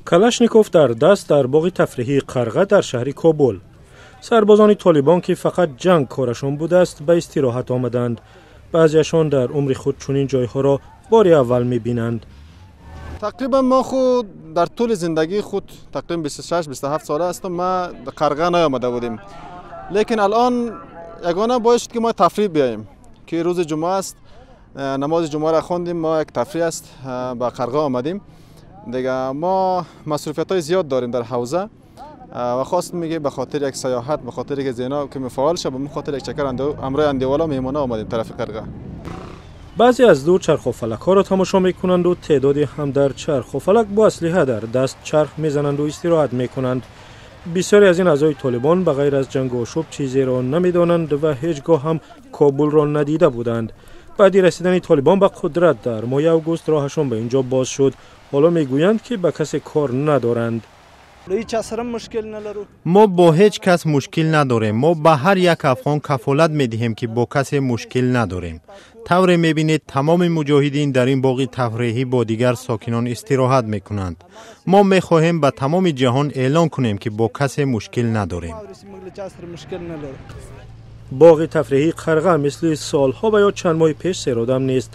Калашников дар даст дар боғи тафриҳии Қарға дар шаҳри Кобул. Сарбозони Толибон, ки фақат ҷанг корашон будааст, ба истироҳат омаданд. Баъзеашон дар умри худ чунин ҷойҳоро бори аввал мебинанд. Тақрибан мо худ дар тӯли зиндагии худ, тақрибан 26-27 сола ҳастам, ма Қарға наомада будем. Лекин алон ягона бояд шуд, ки мо тафриҳ биёем, ки рӯзи ҷумъа аст, намози ҷумъаро хондем, мо як тафриҳ аст, ба Қарға омадем. Дига мо масруфиятҳои зиёд дорем дар ҳавза ва хостем, ки ба хотири як саёҳат, ба хотири ки зеҳно ки фаъол шавад, ба хотири як чакар ҳамроҳи андевала меҳмона омадем тарафи Қарға. Баъзе аз дур чархофалакҳоро тамошо мекунанду теъдоде ҳам дар чархофалак бо аслиҳа дар даст чарх мезананду истироҳат мекунанд. Бисёре аз ин аъзои Толибон ба ғайр аз ҷангу ошӯб чизеро намедонанд ва ҳеҷ гоҳ ҳам Кобулро надида буданд. Баъди расидани Толибон ба қудрат дар моҳи август роҳашон ба ин ҷо боз шуд. Ҳоло мегӯянд, ки ба касе кор надоранд. Мо бо ҳеҷ кас мушкил надорем. Мо ба ҳар як афғон кафолат медиҳем, ки бо касе мушкил надорем. Тавре мебинед, тамоми муҷоҳидин дар ин боғи тафриҳӣ бо дигар сокинон истироҳат мекунанд. Мо мехоҳем ба тамоми ҷаҳон эълон кунем, ки бо касе мушкил надорем. Боғи тафриҳии Қарға мисли солҳо ва ё чанд моҳи пеш серодам нест.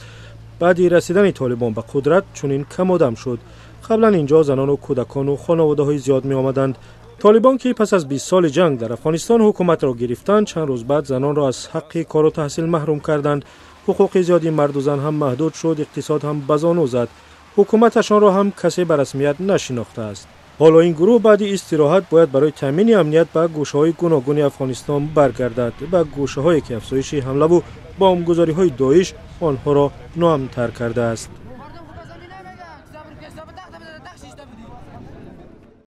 Баъди расидани Толибон ба қудрат чунин камодам шуд. Қаблан инҷо занону кӯдакону хонаводаҳои зиёд меомаданд. Толибон, ки пас аз 20 соли ҷанг дар Афғонистон ҳукуматро гирифтанд, чанд рӯз баъд занонро аз ҳаққи кору таҳсил маҳрум карданд. Ҳуқуқи зиёди марду зан ҳам маҳдуд шуд, иқтисод ҳам ба зону зад. Ҳукуматашонро ҳам касе ба расмият нашинохтааст. Ҳоло ин гурӯҳ баъди истироҳат бояд барои таъмини амният ба гӯшаҳои гуногуни Афғонистон баргардад, ба гӯшаҳое, ки афзоиши ҳамлаву бомбгузориҳои Доиш онҳоро ноамнтар кардааст.